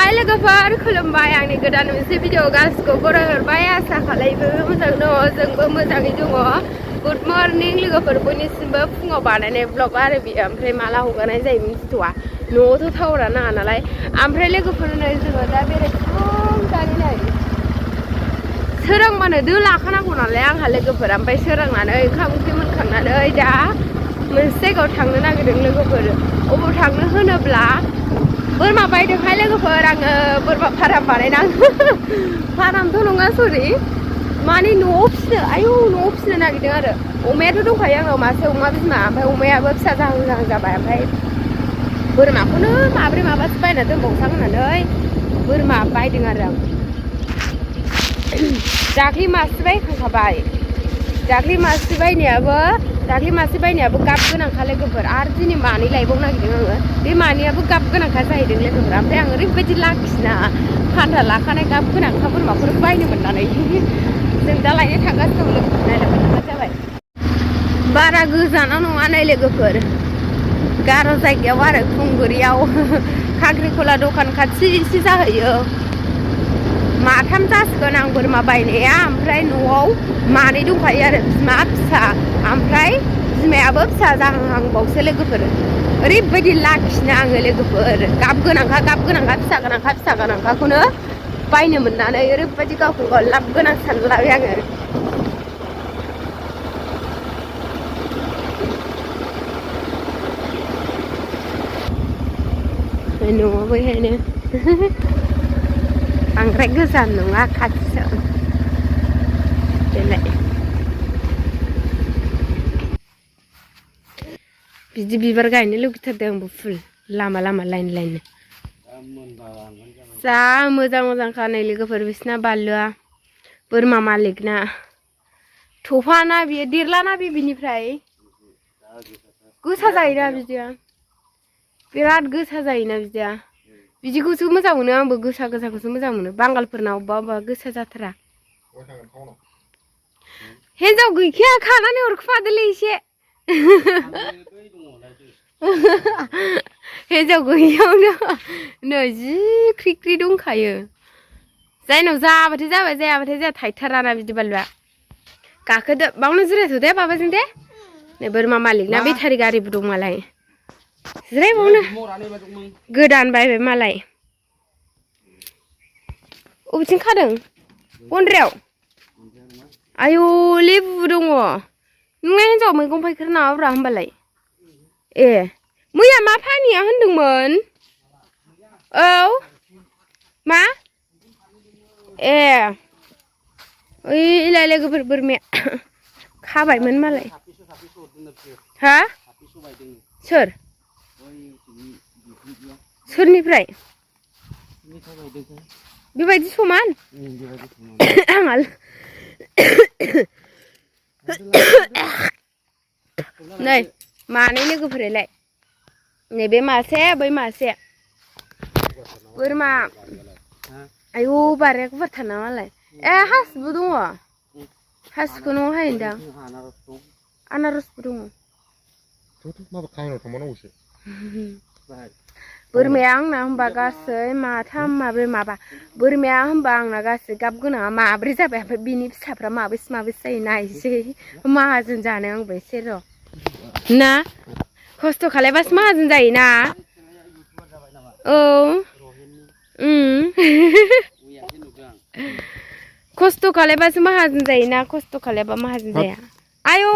Hai logoफोर खुलुमबाय आंनि गोदान मोनसे भिडिअ गासिखौ बरायहरबाय आसा खालामो मोजां दङ जोंबो मोजाङै दङ गुड मर्निं लोगोफोर बयनिसिमबो फुङाव बानायनाय ब्लग आरो बियो ओमफ्राय माला हगारनाय जायो मिथिथ'आ न'आवथ' टावारा नाङा नालाय ओमफ्राय लोगोफोर नै जोङो दा बेरायखांनानै नै सोरांबानो दो लाखानांगौ नालाय आंहा लोगोफोर ओमफ्राय सोरांनानै ओंखाम ओंख्रि मोनखांनानै दा मोनसे जायगायाव थांनो नागिरदों लोगोफोर अबाव थांनो होनोब्ला बोरमा बायदोंहाय लोगोफोर आङो बोरमा फाराम बानायनांगौ फारामथ' नङा सरि माने न'आव फिसिनो आयौ न'आव फिसिनो नागिरदों आरो अमायाथ' दंखायो आंनाव मासे अमा बिमा ओमफ्राय अमायाबो फिसा जाहां जाबाय ओमफ्राय बोरमाखौनो माब्रै माबासो बायना दोनबावसां होननानै बोरमा बायदों आरो आं दाख्लि मासे बायखांखाबाय दाख्लि मासे बायनायाबो गाब गोनांखा लोगोफोर आरो दिनै मानै लायबावनो नागिरदों आङो बे मानैयाबो गाब गोनांखा जाहैदों लोगोफोर ओमफ्राय आं ओरैबायदि लाखिना फानथा लाखानाय गाब गोनांखा बोरमाखौनो बायनो मोननानै जों दा लायनो थांगासिनो दं लोगोफोर नायलांबाय थांबानो जाबाय बारा गोजानाव नङा नै लोगोफोर गार' जायगायाव आरो खुंगुरियाव खांख्रिखला दखान खाथि एसे जाहैयो माथाम जासिगोन आं बोरमा बायनाया ओमफ्राय न'आव मानै दंखायो आरो बिमा फिसा ओमफ्राय बिमायाबो फिसा जाहांबावसो लोगोफोर ओरैबायदि लाखिनो आङो लोगोफोर गाब गोनांखा फिसा गोनांखाखौनो बायनो मोननानै ओरैबायदि गावखौ गाव लाब गोनां सानलाबाय आङो न'आव बैहायनो बांद्राय गोजान नङा खाथिसो देलाय बिदि बिबार गायनो लुगैथारदों आंबो फुल लामा लाइन जा मोजांखा नै लोगोफोर बिसिना बानलुआ बोरमा मालिकना थफाना बियो देरलाना बे बिनिफ्राय गोसा जायोना बिदिया बिराद गोसा जायोना बिदिया बिदिखौसो मोजां मोनो आंबो गोसाखौसो मोजां मोनो बांगालफोरना अबेबा गोसा जाथारा हिन्जाव गैखाया खानानै हरखुमादोलै एसे हिन्जाव गैयियावनो नै जि ख्रि दंखायो जायनाव जाबाथाय जाबाय जायाबाथाय जाया थाइथाराना बिदि बालुआ गाखोदो बावनो जिरायथ' दे बाबाजों दे नै बोरमा मालिकना बेटारि गारिबो दं मालाय जिरायबावनो गोदान बायबाय मालाय अबेथिं खादों गन्द्रायाव आयौ लेबु दङ नोंना हिन्जाव मैगं फायखारि नामाब्रा होमबालाय ए मैया मा फानिया होनदोंमोन औ मा ए ओइलाय लोगोफोर बोरमाया खाबायमोन मालाय हा सोर सोरनिफ्राय बेबायदि समान नै मानै लोगोफोरलाय नैबे मासे बै मासे बोरमा आयौ बाराया गुवारथार ना मालाय ए हासिबबो दङ हासिबखौ न'आव हायनोदां आनारसबो दङ बोरमाया आंना होनबा गासै माथाम माबा बोरमाया होनबा आंना गासै गाब गोनाङा माब्रै जाबाय ओमफ्राय बिनि फिसाफ्रा माबैसे जायो नायसै माहाजोन जानो आंबो एसे र' ना खस्थ' खालायबासो माहाजोन जायोना औ खस्थ' खालायबासो माहाजोन जायोना खस्थ' खालायबा माहाजोन जाया आयौ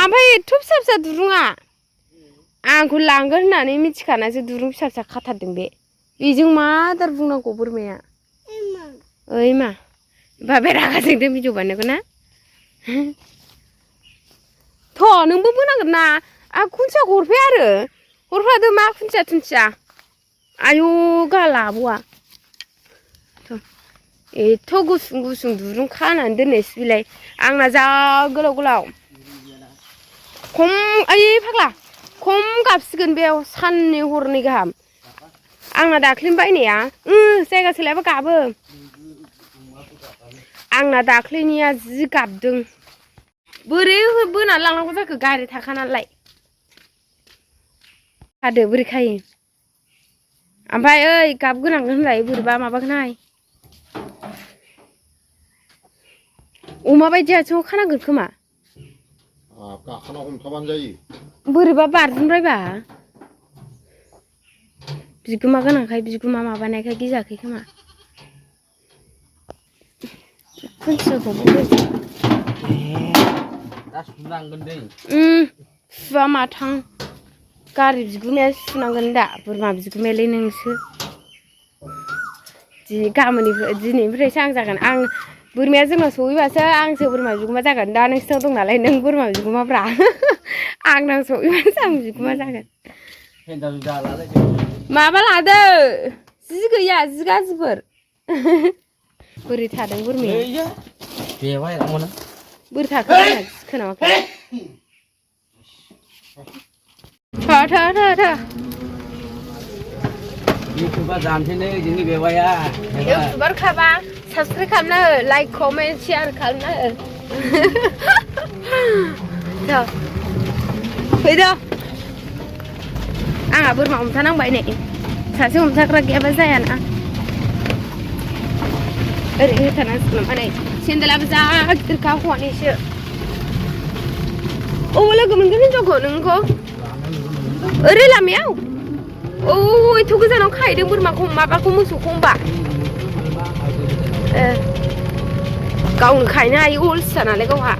ओमफ्राय एथ' फिसा दुरुङा आंखौ लांगोन होननानै मिथिखानासो दुरुं फिसा खाथारदों बे बेजों मा आदार बुंनांगौ बोरमाया ओइ मा बाबाया रागा जोंदों भिडिअ बानायगौ ना थ' नोंबो बोनांगोन ना आं खुन्थियाखौ हरफाया आरो हरफादो मा खुन्थिया आयु गाला आब'आ एथ' गुसुं दुरुं खानानै दोननायसो बिलाय आंना जा गोलाव खम ओइ फाग्ला खम गाबसिगोन बेयाव साननै हरनै गाहाम आंना दाख्लैनो बायनाया जायगा सोलायबा गाबो आंना दाख्लैनिया जि गाबदों बोरै बोनानै लांनांगौ जाखो गारि थाखानालाय खादो बोरै खायो ओमफ्राय ओइ गाब गोनां होनलाय बोरैबा माबागोनहाय अमा बायदियाथ' खानांगोन खोमा गाखोना हमथाबानो जायो बोरैबा बारजुमबायबा बिगोमा गोनांखाय बिगुमा माबानायखाय गिजाखै खोमा सुवा माथां गारि बिगुमाया सुनांगोन दा बोरमा बिगुमायालाय नोंसो दिनैनिफ्रायसो आं जागोन आं बोरमाया जोंनाव सहैबासो आंसो बोरमा बिगुमा जागोन दा नोंसिनाव दं नालाय नों बोरमा बिगुमाब्रा आंनाव सहैबासो आं बिगुमा जागोन माबा लादो जि गैया जि गाज्रिफोर बोरै थादों बोरमाया बोरै थाखो खोनावाखै थ YouTuber जानोसैनो जोंनि बेवाया YouTuber खाबा साबसक्राइब खालामना हो लाइक कमेन्ट शेयार खालामना हो फैदो आंहा बोरमा हमथानांबाय नै सासे हमथाग्रा गैयाबा जायाना ओरै होथारनांसिगोन नामा नै सेन्देलाबो जा गिदिरखा हौवानिसो अबाव लोगो मोनगोन हिनजावखौ नोंखौ ओरै लामायाव एथ' गोजानाव खाहैदों बोरमाखौ माबाखौ मोसौखौ होनबा गावनो खाहैनो हायो अलसिया नालाय गावहा